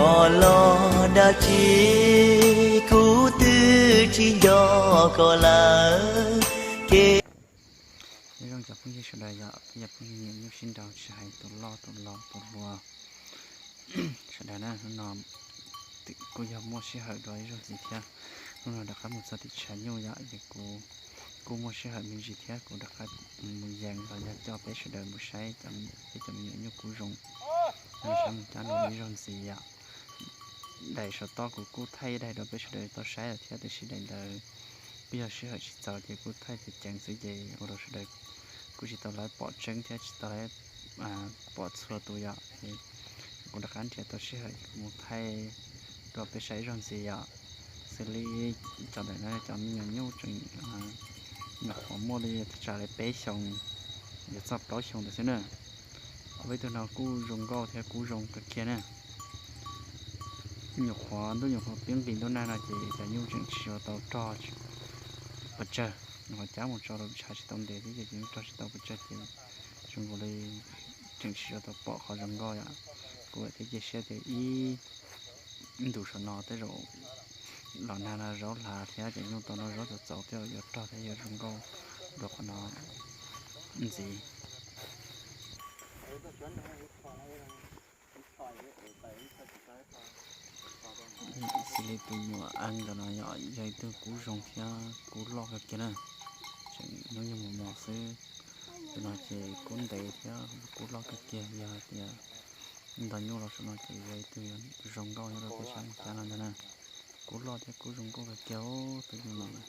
Koj los dab tsi kuv twb tsis nco koj lawm. Nyob zoo cov phooj ywg sawv daws yom, peb cov phooj ywg nyiam nyuj sib nraus tsis hais tus loj tus laus tus hluas sawv daws na, hnub no kuj yog muaj sij hawm dua ib zaug ntxiv thiab. Hnub no rov qab mus txog tim tshav nyuj yom, ces kuv kuj muaj sij hawm me ntsis thiab kuv rov qab mus yees los yog coj peb sawv daws mus saib peb cov me nyuam nyuj kub zoo. Saib mus cab no ib zaug ntxiv yom. Daim saum toj kuv kuj thaij daim rau peb sawv daws tau saib lawm thiab, tiam sis daim ntawd kuj yog sij hawm tsis txaus ces kuj thaij ceev ceev xwb ces ua rau sawv daws kuj tsis tau lawv pom tseeb thiab tsis tau lawv pom txhua tus yom. Ces kuv rov qab nrhiav tau sij hawm ces kuv mus thaij rau peb saib ib zaug ntxiv yom. Xws li cov ntawm no cov me nyuam nyuj tseem nyuam qhuav muaj li thaj tsam li peb xyoos yuav txog plaub xyoos ntawd xwb na. Ob peb tug no kuj zoo nkauj thiab kub zoo kawg kiag na. Nyuam qhuav ntuj nyuam qhuav pib nqis ntuj nag no ces cov nyuj tseem tsis tau rog pes tsawg, nyuam qhuav cab mus tso rau tshav tsis tau ntev xwb ces cov nyuj rog tsis tau pes tsawg ces zoo nkaus li tseem tsis tau pom qhov zoo nkauj yom. Kuv thiaj cia siab tias ib ntus saum no tej zaum los nag no zaub hlav thiab cov nyuj tau noj zaub txaus txaus tej zaum yuav rog thiab yuav zoo nkauj dua qhov no ntxiv. Xws li tus nyuam eeb ntawm no yog ib tug kub zoo thiab kub loj kawg kiag na, tseem hnub nyoog mos mos xwb. Tus no ces kub ntev thiab kub loj kawg kiag, yog hais tias nto nyuj los saum no ces yog ib tug zoo nkauj nyob rau peb sab Moos Cab no ntag na. Kub loj thiab kub zoo nkauj kawg kiag tus nyuam no na.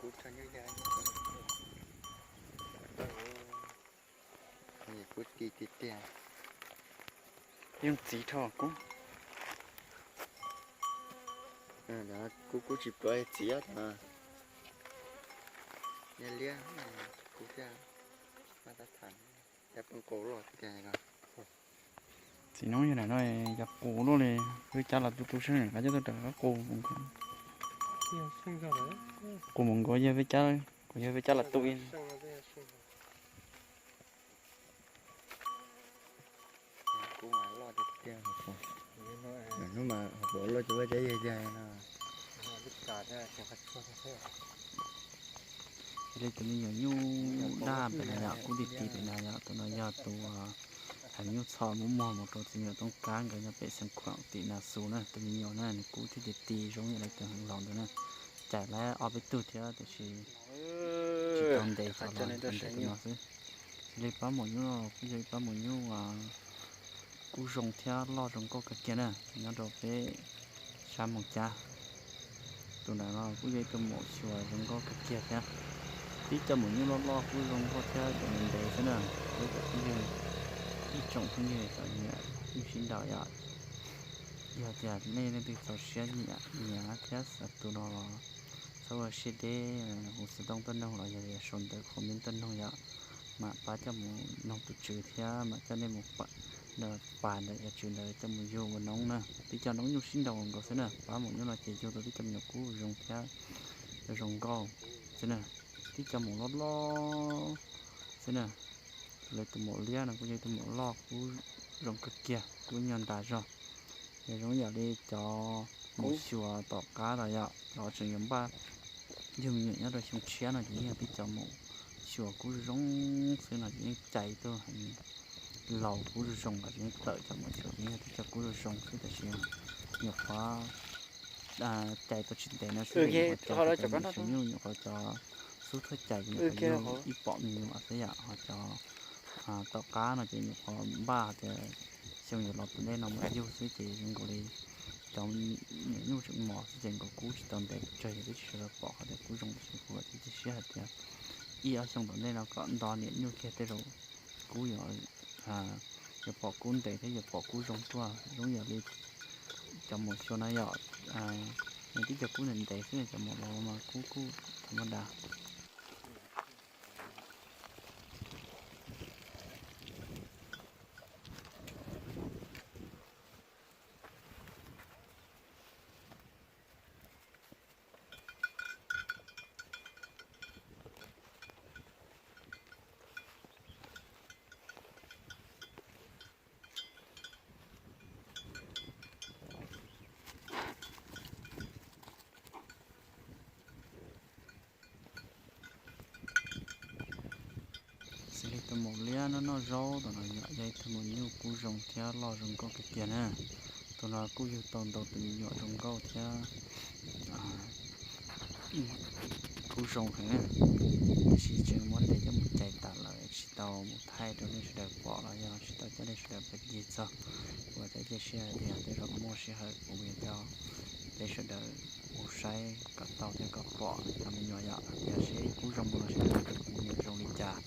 Kuv tso nyuj ya, kuv ti tiag tiag. Yooj txiv dhau kub. Kuv kuv tsis pom txiv os. Liab kuv thiaj, thiab poob qau loj tiag tiag. Txiv noob yog nam no yog qus luaj li, peb cab los tu tu seej, qab coj tuaj rau qab qus. Qus mus nkaus yog peb cab, kuv yog peb cab los tu ib. Hnub mas hauv paus loj cov vaj cab yag yag no. Li tus me nyuam nyuj daj pem na yom, kub ti ti pem na yom, tus no yog tus heev nyuj txho muab muag mus rau txiv me nyuam toob kab nkawd nyob pem xeev khuam tim Nas Xus na. Tus me nyuam na nws kub thiab ti ti zoo yam li tus heev laus ntawd na. Cais lawm ob peb tug thiab tiam sis tsis tau ntev, tau ntev tus no xwb. Li pab maum nyuj no kuj yog ib pab maum nyuj kub zoo thiab loj zoo nkauj kawg kiag na, nyob rau peb sab Moos Cab. Tus ntawm no kuj yog ib tug maum xyuas zoo nkauj kawg kiag thiab. Tib co maum nyuj loj loj kub zoo nkauj thiab cov ntev ntev xwb na. Peb cov phooj ywg, ib tsoom phooj ywg cov nyiam nyuj sib nraus yom, yog tias nej leej twg txaus siab nyiam nyiam thiab xav tus no los txhob ua siab deb, hu xov tooj tuaj noog los yog sau ntawv comment tuaj noog yom, mam pab coj mus noog tus tswv thiab mam coj nej mus pas ntawm cov tswv ntawd coj mus yug ua noob na. Tib co noob nyuj sib nraus nkaus xwb na, pab maum nyuj no ces yug tau tib co me nyuam kub zoo thiab zoo nkauj xwb na. Tib co maum loj loj xwb na. Lawv tus maum liab no kuj yog tus maum loj kub zoo kawg kiag, kub nyuag ntas zog. Yog zoo yam li cov maum xyuas tom qab los yom, cov tseem yuav npaj yug me nyuam nyob rau xyoo tshiab no ces yeej yog tib co maum xyuas kub zoo xwb no ces yeej cais tuaj heev. Laus kub zoo los ces yeej tawm cov maum xyuas ces yeej yog tib co kub zoo zoo xwb, tab sis nyuam qhuav cais tau tsis ntev no xwb ces nyuam qhuav cais tau me nyuam xyoo nyuj, nyuam qhuav cov xub thawj cais ces nyuam qhuav yug ib pom me nyuam xwb yom, ho cov tom qab no ces nyuam qhuav npaj tias xyoo yuav los tom ntej no mam yug xwb ces zoo nkaus li cov nyuam nyuj tseem mos xwb ces nkaus kub tsis tau ntev pes tsawg ces twb tsis sawv daws pom qhov tias kub zoo, tab sis kuv thiaj cia siab hais tias ib ob xyoo tom ntej no kom nto niam nyuj kiag tej zaum kub yuav, yuav pom kub ntev thiab yuav pom kub zoo tuaj zoo yam li cov maum xyuas no yom. Nws tib co kub ntev ntev xwb, cov maum laus mas kub kuj tham ma das. Xws li tus maum liab no noj zaub tom no yog ib tug maum nyuj kub zoo thiab loj zoo nkauj kawg kiag na. Tus no kuj yug tau ntau tus me nyuam zoo nkauj thiab kub zoo heev na. Tiam sis tseem muab ntes coj mus cais tas lawm, tsis tau mus thaij rau nej sawv daws pom los yog tsis tau coj nej sawv daws pais ncig txog. Kuv thiaj cia siab hais tias tej zaum muaj sij hawm kuv yuav coj peb sawv daws mus saib kom tau thiab kom pom cov me nyuam yom, tiam sis kub zoo los seb kuv me nyuam zoo li cas.